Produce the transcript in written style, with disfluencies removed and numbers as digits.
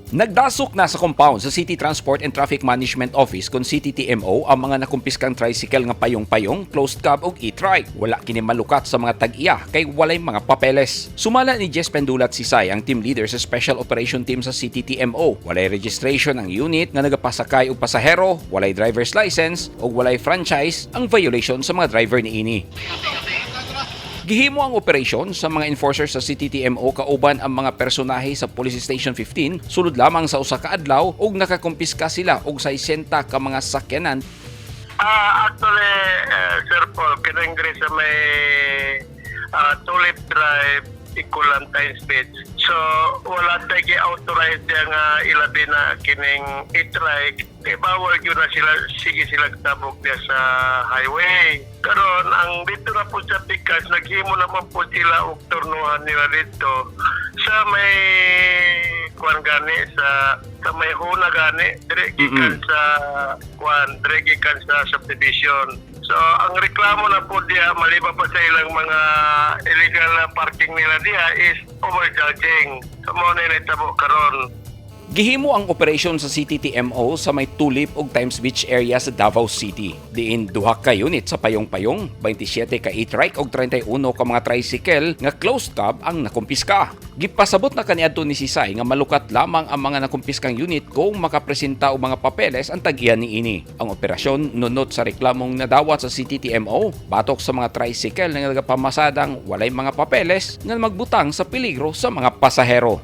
Nagdasok na sa compound sa City Transport and Traffic Management Office kon CTTMO ang mga nakumpiskang tricycle nga payong-payong, closed cab ug e-trike. Wala kini malukat sa mga tag-iya kay walay mga papeles. Sumala ni Jess Pendulat Sisay, ang team leader sa Special Operation Team sa CTTMO, walay registration ang unit nga nagapasakay og pasahero, walay driver's license ug walay franchise ang violation sa mga driver niini. Gihimo ang operasyon sa mga enforcers sa CTTMO kauban ang mga personahe sa Police Station 15 sulod lamang sa usa ka adlaw ug nakakumpiska sila og 60 ka mga sakyanan. Actually, Sir Paul, kinang diri sa may Tulip Drive, Ikulan Times Beach. So, wala tayo gi-authorize diya nga ilabi na kining e-trike. Kay bawal yun na sila, sige sila tabok diya sa highway. Karon ang dito na po sa Pikas, naghimo naman po sila og turnuhan nila dito sa may kuan gani, sa may huna gani dire gikan sa kuan dire gikan sa subdivision. So ang reklamo na po diya, maliban pa sa ilang mga illegal na parking nila diya, is overcharging. So mao na nahitabo karon. Gihimo ang operasyon sa CTTMO sa may Tulip ug Times Beach area sa Davao City. Diin duha ka unit sa payong-payong, 27 ka e-trike ug 31 ka mga tricycle nga closed cab ang nakumpiska. Gipasabot na kaniadto ni Sisay nga malukat lamang ang mga nakumpiskang unit kung makapresenta og mga papeles ang tag-iya niini. Ang operasyon nunot sa reklamong nadawat sa CTTMO batok sa mga tricycle nga nagapamasadang walay mga papeles nga magbutang sa peligro sa mga pasahero.